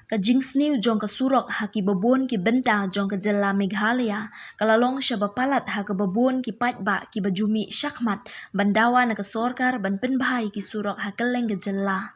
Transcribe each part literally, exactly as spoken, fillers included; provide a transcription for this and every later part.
Ka jingsniew jong ka surok ha ki babun ki bynta jong ka jylla Meghalaya ka la long sha ba palat ha ka babun ki paidbah ki ba ju mih shakhmat ban dawa na ka sorkar ban pynbha ïa ki surok ha kylleng ka jylla.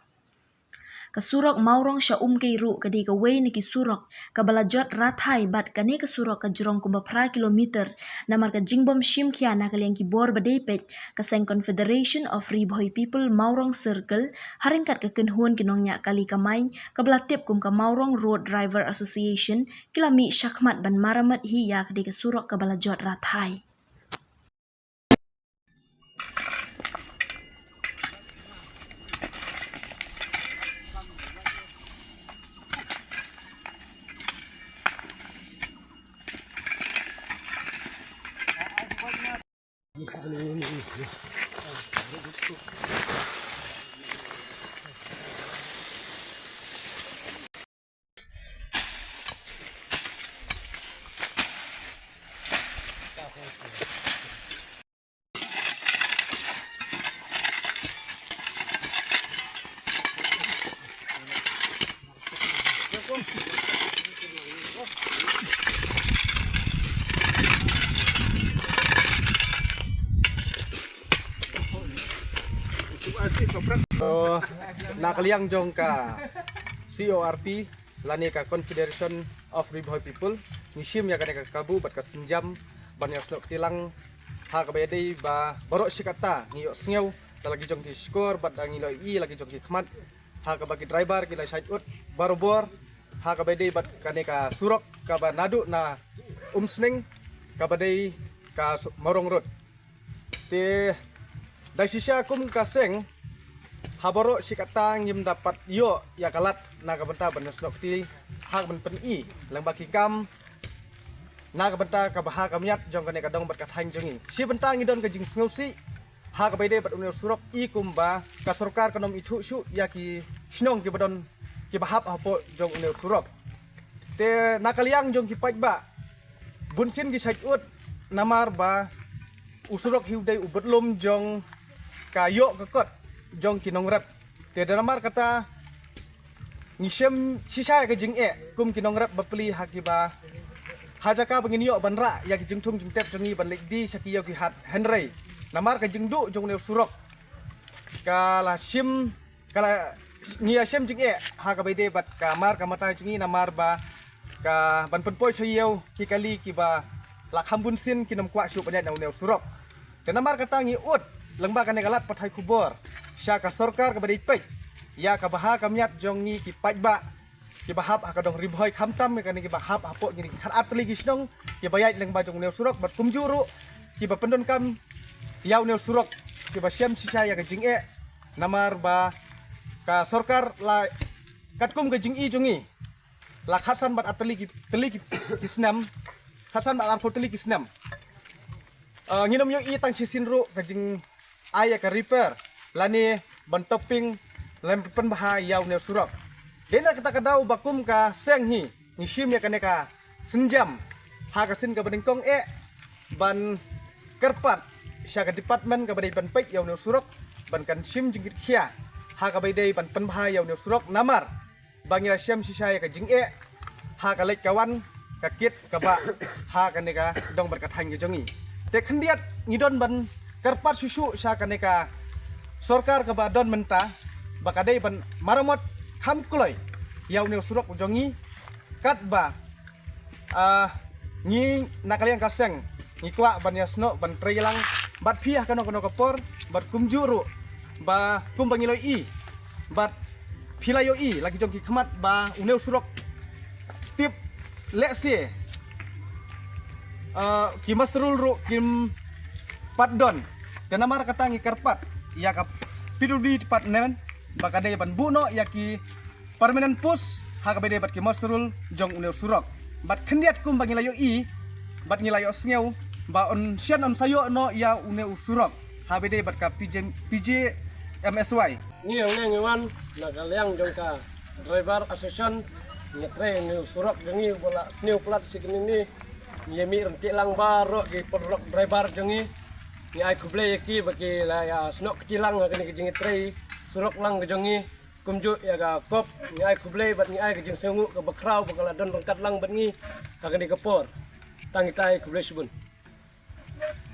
Ka surok Mawrong sha Umkei ruh ka dei kawei na ki surok ka ba la jot rathai, bad kane ka surok ka jrong kumba phra kilometer. Namar ka jingbym shim khia na ka liang ki bor ba dei peit, ka seng Confederation of Ri Bhoi People Mawrong Circle, ha ryngkat ka kynhun ki nongñiah kali kamai, ka ba la tip kum ka Mawrong Road Driver Association, ki la mih shakhmat ban maramat hi ïa ka dei ka surok ka ba la jot rathai. So, na ka liang jong ka C O R P, lane ka Confederation of Ri Bhoi People, ngi shim ïa kane ka kabu bad ka sienjam ban ïa snoh kti lang ha kaba ïadei ba baroh shi katta ngi ïohsngew da la ki jong ki shkor bad da ngi la ïohi la ki jong ki khmat ha kaba ki driver ki la shait ud barabor ha kaba ïadei bad kane ka surok kaba naduh na Umsning kaba dei ka su-, Mawrong Road. Te da shisha kum ka seng ha baroh shi katta ngim da pat ïoh ïa ka lad na ka bynta ban snoh kti ha ka ban pyni lyngba ki kam na ka bynta ka bha ka miat jong kane ka dong bad ka thaiñ jong ngi. Shi bynta ngi don ka jingsngewsih ha kaba ïadei bad une u surok, i kumba ka sorkar kan ym ithuh shuh ïa ki shnong kiba don kiba hap hapoh jong une u surok. Te na ka liang jong ki paidbah, bunsien ki shait ud namar ba u surok hi u dei u bad lum jong ka ïoh ka kot jong ki nongrep. Te da namar kata ngi shem shisha ïa ka jingeh kum ki nongrep bapli ha kiba ha jaka ba ngin ïoh ban rah ïa ki jingthung jingtep jong ngi ban leit die sha ki ïew ki hat, hynrei namar ka jingduh jong une u surok ka la shim, ka la, ngi ïa shem jingeh ha kaba ïadei bad ka mar ka mata jong ngi namar ba ka ban pynpoi sha ïew ki kali kiba la kham bunsien kin ym kwah shuh ban ïaid na une u surok. Te namar kata ngi ud lyngba kane ka lad pathai khubor sha ka sorkar kaba dei peit ïa ka bha ka miat jong ngi ki paidbah kiba hap ha ka dong Ri Bhoi, khamtam ïa kane kiba hap hapoh kine ki khatar tylli ki shnong kiba ïaid lyngba jong une u surok bad kumjuh ruh kiba pyndonkam ïa une u surok, kiba shem shisha ïa ka jingeh namar ba ka sorkar la, katkum ka jingi jong ngi, la khatsan bad ar tylli ki, tylli ki, ki snem, khatsan bad arphew tylli ki snem. Eh, ngin ym ïohi tang shisien ruh ka jingai ïa ka repair lane ban topping lane pynbha ïa une u surok. Dei na kata ka daw ba kum ka seng hi ngi shim ïa kane ka sienjam ha ka sien kaba nyngkong eh ban kyrpad sha ka department kaba dei ban peit ïa une u surok ban kan shim jingkitkhia ha kaba ïadei ban pynbha ïa une u surok namar ba ngi la shem shisha ïa ka jingeh ha ka leit ka wan, ka kit ka bah ha kane ka dong bad ka thaiñ ka jong ngi. Te khyndiat ngi don ban kyrpad shuh shuh sha kane ka sorkar kaba don mynta ba ka dei ban maramot kham kloi ïa une u surok jong ngi, katba, ah, ngi na ka liang ka seng ngi kwah ban ïa snoh ban trei lang bad phi ha kano kano ka por bad kumjuh ruh ba kumba ngi la ïohi bad phi la ïohi la ki jong ki khmat ba une u surok tip lehse, ah, ki muster roll ruh kim pat don. Te namar kata ngi kyrpad ïa ka P W D department ba ka dei ban buh noh ïa ki permanent post ha kaba ïadei bad ki muster roll jong une u surok. Bad khyndiat kumba ngi la ïohi bad ngi la ïohsngew ba un shen un sa ïoh noh ïa une u surok ha kaba ïadei bad ka P J, P J M S Y. Ngi ong ngi wan na ka liang jong ka driver association, ngi trei une u surok jong ngi ba la sniew palat shi kynni. Ngi mih ryntih lang baroh ki paralok driver jong ngi. Ngi ai khublei ïa ki ba ki la ïa snoh kti lang ha kane ka jingtrei surok lang ka jong ngi. Kumjuh ïa ka COP ngi ai khublei bad ngi ai ka jingsngewnguh kaba khraw ba ka la don ryngkat lang bad ngi ha kane ka por. Tang itai, khublei shibun.